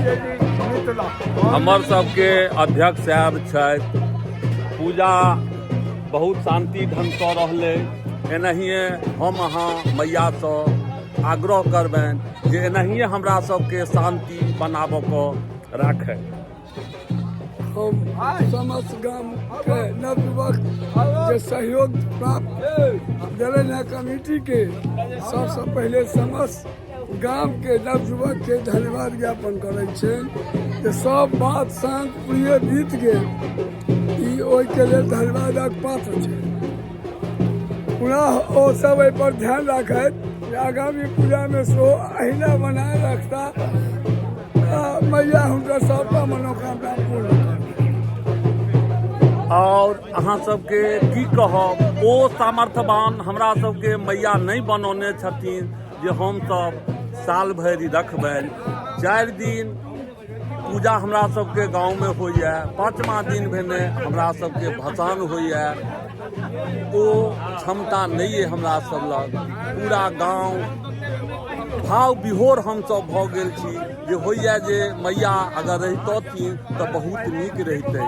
मिथिला। हमर सबके अध्यक्ष साहब छथि। पूजा बहुत शान्ति ढङ्गसँ रहलै। एनाहिए हम अहाँ मैयासँ आग्रह करबनि जे एनाहिए हमरा सबके शान्ति बनाबऽ कऽ राखै। हम समस्त गामके नवयुवक जे सहयोग प्राप्त देलनि हेँ कमिटीके, सबसँ पहिले समस्त गामके नवयुवकके धन्यवाद ज्ञापन करै छियनि जे सब बात शान्त प्रिय बीत गेल, ई ओहिके लेल धन्यवादक पात्र छै। पुनः ओ सब एहिपर ध्यान राखथि जे आगामी पूजामे सेहो अहिना बनाए रखता, मैया हुनकर सबटा मनोकामना पूर्ण करथिन। आओर अहाँ सबके की कहब, ओ सामर्थ्यवान हमरा सबके मैया नहि बनौने छथिन जे हमसब साल भरि रखबनि। 4 दिन पूजा हमरा सबके गाँवमे होइए, 5वां दिन भेने हमरा सबके भसान होइए। ओ क्षमता नहि अइ हमरा सब लग। पूरा गाँव भाव विहोर हमसब भऽ गेल छी जे होइए जे मैया अगर रहितथिन तऽ बहुत नीक रहितै।